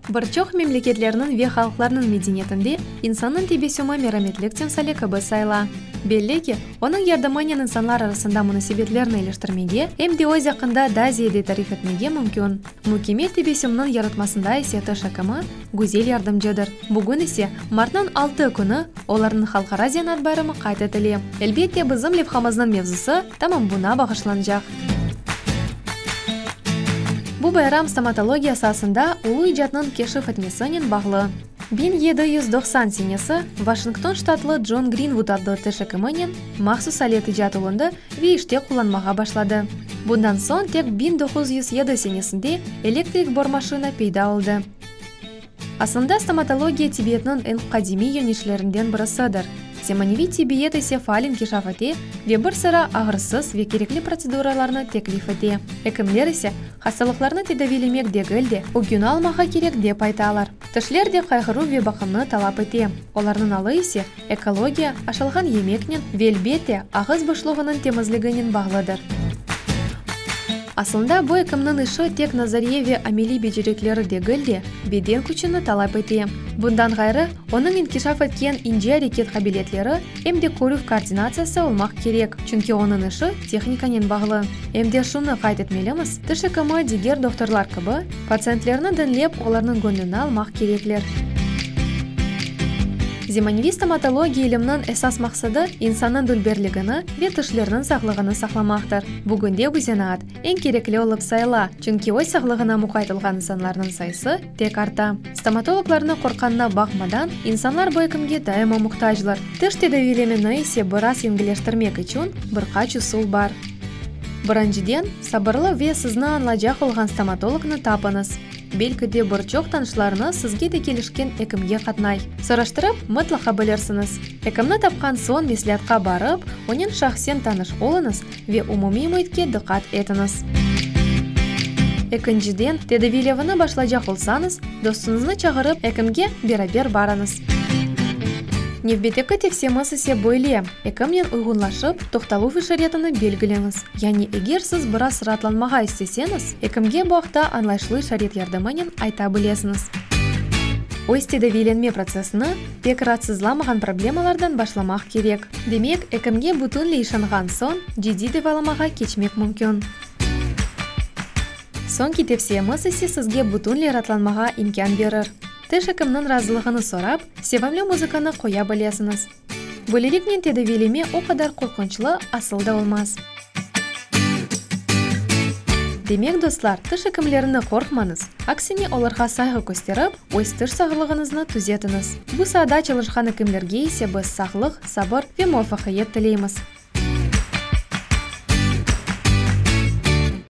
Bir çoq memleketlerniñ ve halqlarnıñ medeniyetinde insannıñ tebessümi merametlik timsali kibi sayıla. Belli ki, onıñ yardımınen insanlar arasında munasebetlerni iliştirmege, em de öz aqqında daa ziyade tarif etmege mümkün. Mükemmel tebessümniñ yaratmasında ise tiş ekimi, güzel yardımcıdır. Bugün ise, martnıñ altı künü, olarnıñ halqara zenaat bayramı qayd etile. Elbette, bizim levhamıznıñ mevzusı tamam buna bağışlanacaq. Bu bayram stomatologiya saasında ulu icatnıñ keşif etmesinen bağlı. 1790 senesi Vaşington ştatlı Con Grinvud adlı tiş ekiminen mahsus alet icat olundı ve işte qullanmağa başladı. Bundan soñ tek 1907 senesinde elektrik bormaşina peyda oldı. Aslında stomatologiya tibbiyetniñ eñ qadimiy yönelişlerinden birisidir. Zemaneviy tibbiyet ise faal inkişaf ete ve bir sıra ağrısız ve kerekli protseduralarnı teklif ete. Ekimler ise, hastalıqlarnı tedaviylemek degil de, ögüni almağa kerek dep aytalar. Tişler de qayğıruv ve baqımnı talap ete. Olarnıñ alı ise, ekologiya, aşalğan yemeknen ve, elbette, ağız boşluğınıñ temizliginen bağlıdır. Aslında, bu ekimniñ işi tek nazariye ve ameliy becerikleri degil de, beden küçüni talap ete. Bundan ğayrı, onıñ inkişaf etken ince areket qabiliyetleri, em de körüv koordinatsiyası olmaq kerek, çünki onıñ işi tehnikanen bağlı. Em de şunı qayd etmelimiz, tiş ekimi diger doktorlar kibi, patsientlerni diñlep, olarnıñ göñlüni almaq kerekler. Zemaneviy stomatologiya ilimniñ esas maqsadı, insannıñ dülberligini ve tişlerniñ sağlığını saqlamaqtır. Bugünde bu zenaat eñ kerekli olıp sayıla, çünki öz sağlığına muqayt olğan insanlarnıñ sayısı tek arta. Stomatologlarnı qorqqanına baqmadan, insanlar bu ekimge daima muhtaclar. Tiş tedaviylemeni ise biraz yengilleştirmek içün bir qaç usul bar. Birinciden, sabırlı ve sizni añlaycaq olğan stomatolognı tapıñız. Belki de bir çoq tanışlarıñız sizge de kelişken ekimge qatnay. Soraştırıp, mıtlaqa bilirsiñiz. Ekimni tapqan soñ mesleatqa barıp, onen şahsen tanış oluñız ve umumiy müitke diqqat etiñiz. Ekinciden, tedaviylevni başlaycaq olsañız, dostuñıznı çağırıp, ekimge beraber barıñız. Nevbetteki tevsiyemiz ise böyle, ekimnen uyğunlaşıp, toqtaluv işaretini belgileñiz. Yani eger siz biraz raatlanmağa isteseñiz, ekimge bu aqta añlayışlı işaret yardımınen ayta bilesiñiz. Öz tedaviylenme protsessini pek raatsızlamağan problemalardan başlamaq kerek. Demek, ekimge bütünley işanğan soñ, ciddiy devalamağa keçmek mümkün. Soñki tevsiyemiz ise sizge bütünley raatlanmağa imkân berir. Tiş ekimniñ razılığını sorap, sevimli muzıkanı qoya bilesiñiz. Böyleliknen tedaviyleme o qadar qorqunçlı asıl da olmaz. Demek, dostlar, tiş ekimlerini qorqmañız, aksine olarğa sayğı kösterip, öz tiş sağlığıñıznı tüzetiñiz. Bu saada çalışqan ekimlerge ise biz sağlıq, sabır ve muvafaqiyet tileymiz.